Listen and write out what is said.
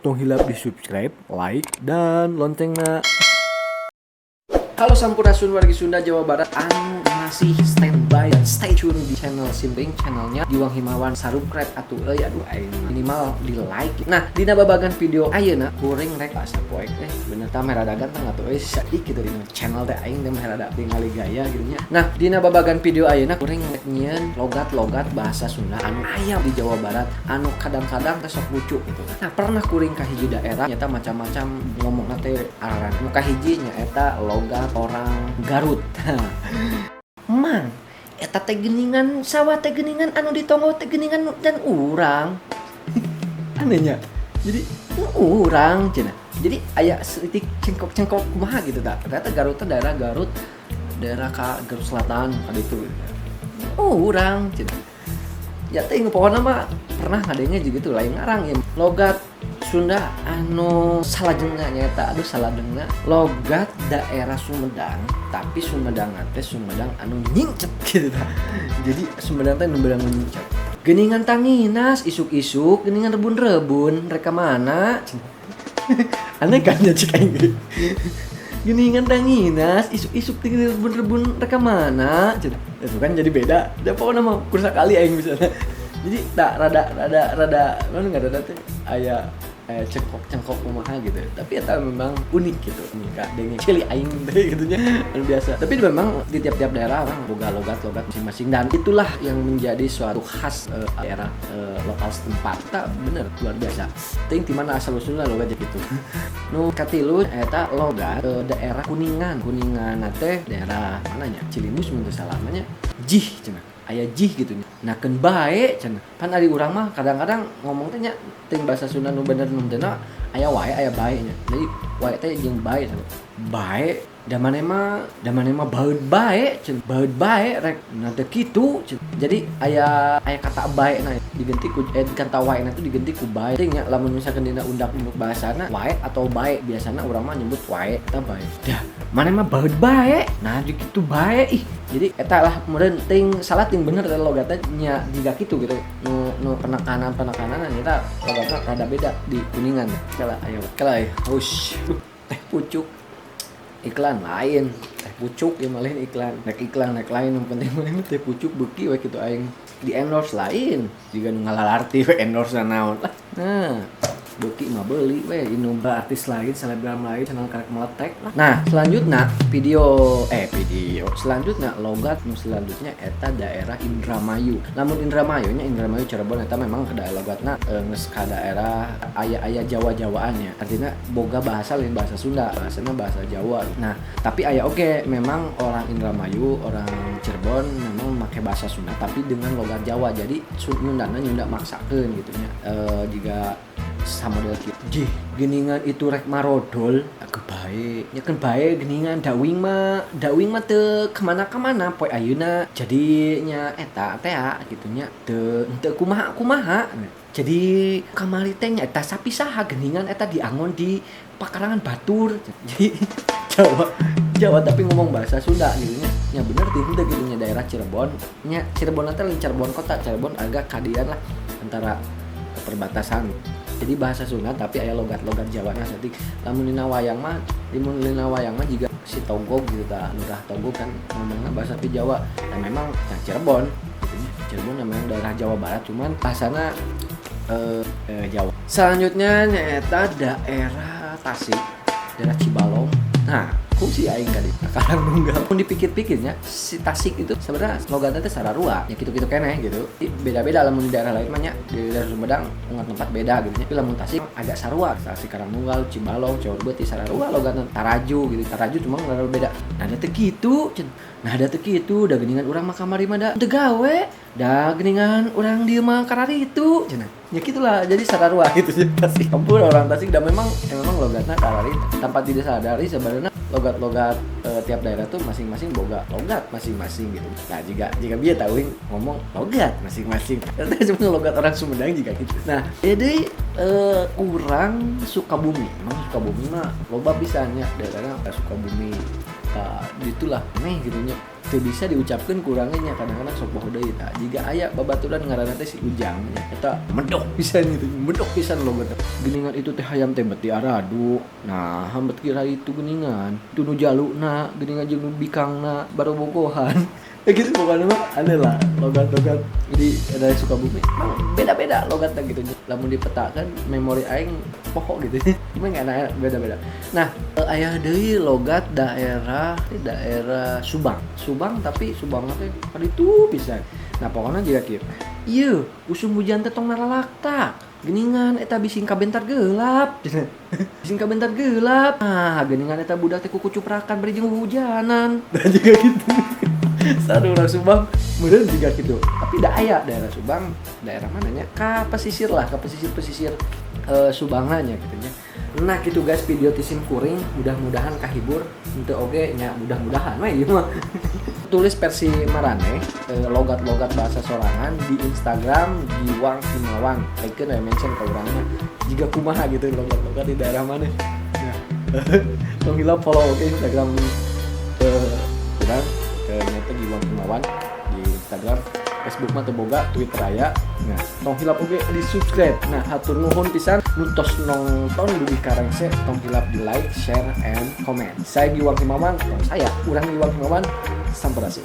Tong hilap di subscribe, like, dan loncengna. Halo, sampurasun wargi Sunda Jawa Barat anu masih standby dan stay tune di channel Simping, channelnya Giwang Himawan. Subscribe atuh euy, aduh, aing minimal di like. Nah, dina babagan video ayeuna kuring rek asa poek eh bener tah merada ganteng atuh euy, saik gitu dina channel teh aing teh merada tingali gaya gitu nya. Nah, dina babagan video ayeuna kuring rek nyieun logat-logat bahasa Sunda anu aya di Jawa Barat anu kadang-kadang teh sok lucu gitu. Nah, pernah kuring ka hiji daerah nyata macam-macam ngomongna teh araran. Nu kahiji nyaeta logat orang Garut. "Mang, eta teh geuningan sawah teh geuningan anu di tonggoh teh geuningan dan urang." Anehnya. Jadi nu urang cenah. Jadi aya sedikit cengkok-cengkok kumaha gitu tak. Ternyata Garut teh daerah Garut, daerah ka Garut Selatan ka ditu. Urang cenah. Ya teh pokoknya mah pernah ngadenge juga gitu lain ngarang ya. Logat Sunda anu salajengna nyaeta, aduh, salajengna logat daerah Sumedang, tapi Sumedang teh Sumedang anu nyincet gitu tah. Jadi Sumedang teh nu beurang nyincet. "Geuningan tanginas isuk-isuk geuningan rebun-rebun rek ka mana?" Aneh kan ya cek aing ge. "Geuningan tanginas isuk-isuk tinggal rebun-rebun rek ka mana?" Cenah. Itu kan jadi beda. Da pokoknya mah kursa kali aing misalnya. Jadi tak rada rada rada mana nggak rada teh aya cengkok cengkok kumaha gitu, tapi eta memang unik gitu, unik denge cili aing teh gitu nya anu biasa. Tapi memang di tiap-tiap daerah orang boga logat-logat masing-masing dan itulah yang menjadi suatu khas daerah lokal setempat. Tak bener luar biasa ting di mana asal usulnya logat gitu. Nu katilu eta logat daerah Kuningan. Kuningan teh daerah mananya, Cilimus mun teu salah nya. "Jih," cenah, aya "jih" gitu nya. "Nah, keun bae," cenah. Pan ari urang mah kadang-kadang ngomong teh nya teuing bahasa Sunda nu bener nu henteu aya "wae", aya "bae" nya. Jadi "wae" teh jeung "bae" sama. "Bae da maneh mah, da maneh mah baeud bae," cenah. "Baeud bae rek nah teu kitu," cenah. Jadi aya aya kata "bae" na diganti ku kata "wae" na itu diganti ku "bae". Teuing nya lamun misalkan dina undak-unduk bahasana "wae" atau "bae", biasana urang mah nyebut "wae" eta "bae". "Dah maneh mah baeud bae, nah kitu bae ih." Jadi eta lah meureun teuing salah ting bener teh logatna nya jiga kitu gitu. Nu nu penekanan-penekanan eta logatna rada beda di Kuningan. Kala ayo kala hush. Teh pucuk iklan lain, teh pucuk ya malih iklan rek, iklan rek lain, yang penting mah teh pucuk beuki we kitu aing di endorse lain jiga nu ngalalarti we endorse naon lah. Nah, beuki mah beuli we inum artis lain, selebgram lain, channel karek meletek lah. Nah, selanjutnya video video selanjutnya logat nu selanjutnya eta daerah Indramayu. Namun Indramayu nya Indramayu Cirebon eta memang ke daerah logatna geus ka daerah aya-aya Jawa-Jawaan nya, artinya boga bahasa lain bahasa Sunda, bahasana bahasa Jawa. Nah, tapi aya oge memang orang Indramayu, orang Cirebon memang make bahasa Sunda tapi dengan logat Jawa. Jadi Nyundana Nyunda maksakeun gitu nya, jiga sama model kieu. "Jih, geuningan itu rek marodol aku bae nya kan bae geuningan dawing mah teu kemana-kemana poe ayeuna jadi nya eta teh gitu nya teu teu kumaha kumaha. Jadi kamari teh nya eta sapi saha geuningan eta diangon di pakarangan batur." Jadi Jawa Jawa tapi ngomong bahasa Sunda gitu nya. Nya bener teh henteu gitu nya daerah Cirebon nya. Cirebon teh lain Cirebon kota, Cirebon agak kadian lah antara perbatasan. Jadi bahasa Sunda tapi aya logat-logat Jawanya saeutik. Lamun dina wayang mah, lamun dina wayang mah jiga si Togog gitu tah, Lurah Togog kan ngomongna bahasa Jawa. Nah, memang nah Cirebon gitu nya. Cirebon memang daerah Jawa Barat cuman bahasana Jawa. Selanjutnya nyaeta daerah Tasik, daerah Cibalong. Nah, kungsi aing kali Karang Nunggal. Mun dipikir-pikirnya si Tasik itu sebenarnya logatnya teh sararua ya gitu-gitu keneh gitu. Beda-beda lamun di daerah lain mah nya, di daerah Sumedang unggal tempat beda gitu nya. Tapi lamun Tasik agak sarua. Tasik Karangnunggal, Cibalong, Ceurbeuti sararua logatna, Taraju gitu. Taraju cuma nggak beda. Nah, da teu kitu cenah. Nah, da teu kitu da geuningan urang mah kamari mah da teu gawe. Da geuningan urang dieu mah kararitu cenah. Ya gitulah, jadi sararua gitu sih Tasik. Ampun orang Tasik dan memang ya memang logatna kararitu. Tanpa tidak sadari sebenarnya logat-logat tiap daerah tuh masing-masing boga logat masing-masing gitu. Nah, jika jika dia tahu ngomong logat masing-masing. Ternyata sebenarnya logat orang Sumedang juga gitu. Nah, jadi urang Sukabumi. Emang Sukabumi mah loba pisan nya daerahnya Sukabumi. Ka itulah aneh gitu nya. Teu bisa diucapkeun ku urang nya, kadang-kadang sok poho deui tah. Jiga aya babaturan ngaranna teh si Ujang nya. Eta medok pisan gitu, medok pisan logatna. Geuningan itu teh hayam teh bet diaradu. Nah, bet kira itu geuningan. Itu nu jaluna, geuningan jeung nu bikangna barobogohan. Ya gitu pokoknya mah aneh lah logat-logat di daerah Sukabumi. Emang beda-beda logatnya gitu. Lamun dipetakan memori aing poho gitu. Cuma nggak enak, beda-beda. Nah, aya deui logat daerah daerah Subang. Subang, tapi Subang teh itu pisan. Nah, pokoknya jiga kieu. Ieu, usum hujan teh tong nalalaktak. Geningan eta bising kabentar gelap. Bising kabentar gelap. Nah, geningan eta budak teh kukucuprakan bari jeung hujanan. Dan juga gitu. Sadu orang Subang meureun juga gitu. Tapi da aya daerah Subang, daerah mananya? Ka pesisir lah, ka pesisir-pesisir Subangna nya gitu nya. Nah, gitu guys, video ti sim kuring, mudah-mudahan kahibur henteu oge nya, mudah-mudahan mah ieu mah. Tulis versi maraneh logat-logat bahasa sorangan di Instagram Giwang Himawan. Tagkeun we, mention ke urangnya. Jiga kumaha gitu logat-logat di daerah mana. Nah, tong hilap follow oke Instagram urang ke nyaeta Giwang Himawan di Instagram. Facebook mah teu boga, Twitter aya. Nah, tong hilap oge di subscribe. Nah, hatur nuhun pisan nu tos nonton dugi ka rengse, tong hilap di like, share, and comment. Saya Giwang Himawan, tong saya urang Giwang Himawan, sampurasun.